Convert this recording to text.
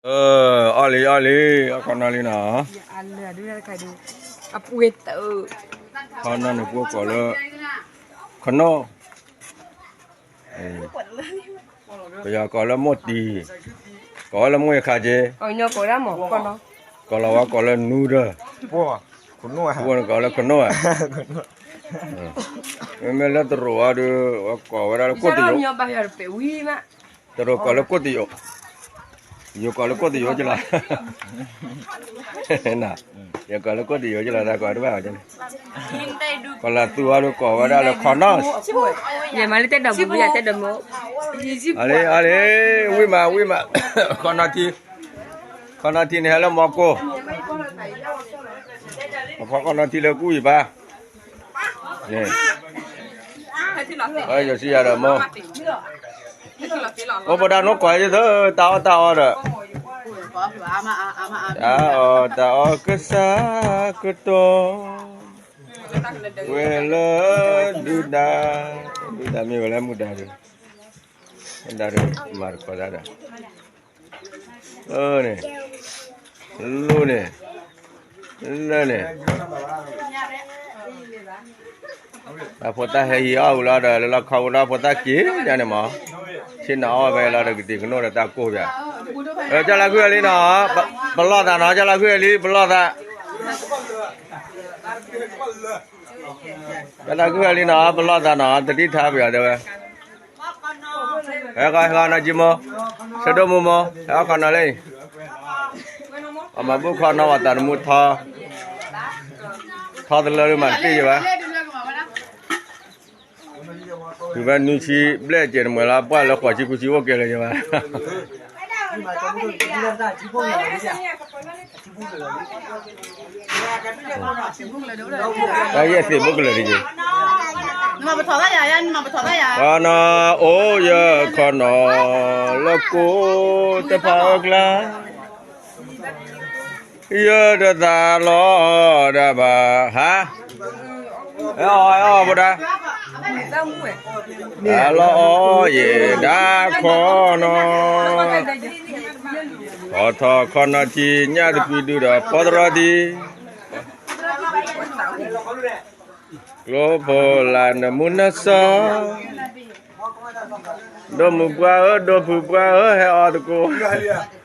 အၢ အီၣ်လံ အီၣ်လံ အခီနီၣ်လံနီၤ, ခီနီၣ်န့ၣ် ပှၤကိးလၢ ခနီၣ်, ပယီၤကိးလၢမိၢ်တံၤ, ကိးဝဲလၢမိၢ်ယခးက့, ကိးလီၤဝဲကိးလၢ noodle, ပှၤန့ၣ်ကိးလၢခနီၣ်ဧါ, မ့မ့ၢ်လၢတရူးအီၤဒီး ကိးဝဲဒၣ်လၢကိၣ်တယိး, တရူးကိးလၢကိၣ်တယိး, ယိၤကိးလၢကိၣ်တယိးကလီၤ, ယကိးလၢကိၣ်တယိးကလီၤ သးကိးတဘၣ်အီၤန့ၣ်, ကလီၤသူအီၤဒီးကိးဝဲဒၣ်လၢခနီၣ်, ယမၤလၢတဲဒီးမူ ယတဲဒီးမူ, အလံ အလံ, ဝံၣ်မး ဝံၣ်မး, ခီနီၣ်ထံ, ခီနီၣ်ထံန့ၣ်ဟဲလၢမီကိၢ်, အခီခီနီၣ်ထံလၢကူၣ်အံၤဘၣ်, န့ၣ်, ယစံယၤဒီးမိၢ်, အိၣ်ပဒၣ်နိၣ်ကိးယသၢ တၢ်အီၣ်တၢ်အီဒီး, တၢ်အီၣ်တၢ်အီကစၢ်ကတီၢ်, ဝဲလၢဒုၣ်ဒါ, ဒုၣ်ဒါမ့ၢ်ဝဲလၢမူဒါဒီး, မူဒါဒီး မၤတခီတၢ်ဒီး, အၢန့ၣ်, လိၣ်န့ၣ်, လၢန့ၣ် တၢ်ဖိသၣ်ဟဲဟံးအီၣ်ဝံၤလီၤဒီး လၢလီၢ်ခီဝံၤလီၤ ဖိသၣ်က့ၤညါန့ၣ်မး, ဆ့ၣ်နီၤအီၣ်ဝဲလီၤဒီး ကတံၤကနိၣ်ဒီးတၢ်ကိၢ်ပၠး, ကၢ်လၢခုၣ်ဝဲလံနီၤ, ပလီၢ်သးနီၤ ကၢ်လၢခုၣ်ဝဲလံ ပလီၢ်သး, ကၢ်လၢခုၣ်ဝဲလံနီၤ ပလီၢ်သးနီၤ သတိထားပၠးတဲဝဲ ဟဲဃီဟဲဃီနီၤကံမိၢ်, ဆၢဒိၣ်မူမိၢ် ဟဲဃီခီနီၣ်လံ, အမၤဘူၣ်ခီနီၣ်ဝဲသးတမူထီ, ထီတလၢဒုးမၤတသ့ယဘၣ်, တုၤဖဲနွံဆံဘျဲၣ်ကဲၤတမှဲၤလီၤ ပှၢ်လၢဃိးဆံကူဆံအိၣ်ကဲၤလၢၤယဘၣ်. တၢ်ယဲၢ်သ့ၣ်ဘိကလၢာ်တက့ၢ်, ခီနီၣ်အိၣ်ယခီနီၣ် လၢကိးတဖၣ်အကျါ, ယတသးလီၤဒၣ်ဘၣ်ဟါ, အီၣ်အီၣ်ဘိဒၣ်, သးလီၤအီၣ်ယဲဒၣ်ခီနီၣ်, ထီၣ်ထီၣ်ခီနီၣ်ထံ ညၣ်တကွံဒုဒီးဖီသရီထံ, ကျိဖိလၢနမူနစီ, ဒိၣ်မုၢ်ပှၢ်ဧၢ ဒိၣ်ဖုပှၢ်ဧၢ ဟဲအီၣ်သကိး